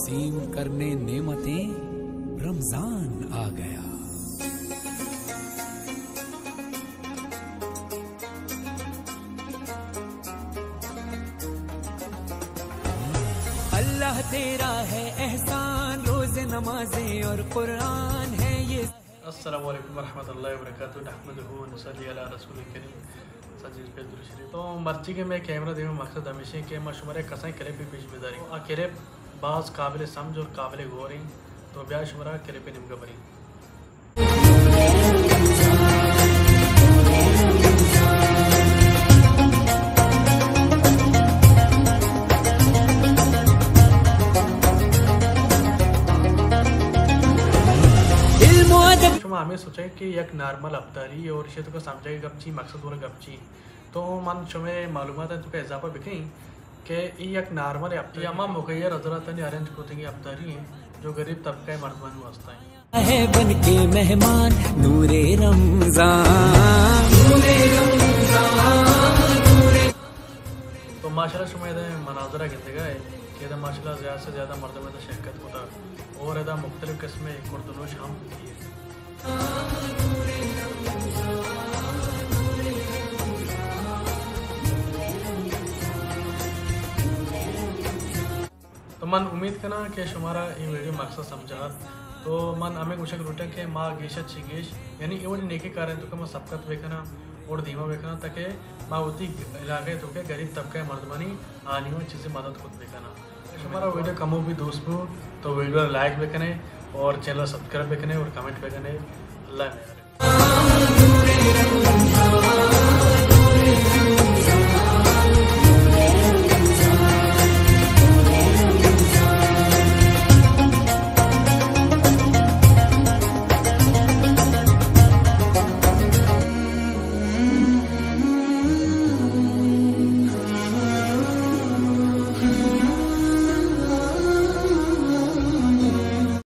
تقسیم کرنے نعمتیں، رمضان آ گیا۔ اللہ تیرا ہے احسان، روزے نمازیں اور قرآن ہے یہ۔ السلام علیکم ورحمۃ اللہ وبرکاتہ۔ نحمدہ و نصلی علی رسول الکریم۔ سجید پہ درود شریف۔ تو مرچی کہ مئے کیمرہ دیما مقصد ہمیش ایں کہ ما شمارا کسانیں کلپے پیش بداریں۔ آ کلپ باز قابل سمجھ اور قابل غور ایں۔ تو بیا شمارا کلپے نیمگا بریں۔ علم و ادب۔ شما ہمے سوچئے کہ یک نارمل ابداری اور ایشی توکا سمجھگ ءِ گپ چی، مقصد والا گپ چی؟ تو من شمئے معلومات ءِ توکا اضافہ بکنیں کہ اے یک نارمل ابداری، اے ہما مغیر حضراتانی ارینج کتگیں ابداری ایں جو غریب طبقہ ءِ مردمانی واسطہ ایں۔ ہے بن کے مہمان نور رمضان۔ تو ماشاءاللہ شما ادا مناظرہ گندگا ئے کہ ادا ماشاءاللہ زیادہ سے زیادہ مردم ادا شرکت کتا اور ادا مختلف قسم کردنوش ہم بوتی ہے۔ تو من امید کناں کہ شمارا اے ویڈیو مقصد سمجھا ات۔ تو من ہمے گوشگ لوٹاں کہ ما گیش ءَ چہ گیش، یعنی اے وڑیں نیکیں کارانی توکا ما سبقت بکناں اور دیما بکناں تاکہ ما وتی علاقہ ءِ توکا غریب طبقہ ءِ مردمانی آنی ءَ چیزے مدد کت بکناں۔ شمارا ویڈیو کمو بھی دوست بو تو ویڈیو ءَ لائک بکنے اور چینل ءَ سبسکرائب بکنے اور کمنٹ بکنے۔ اللہ مہر۔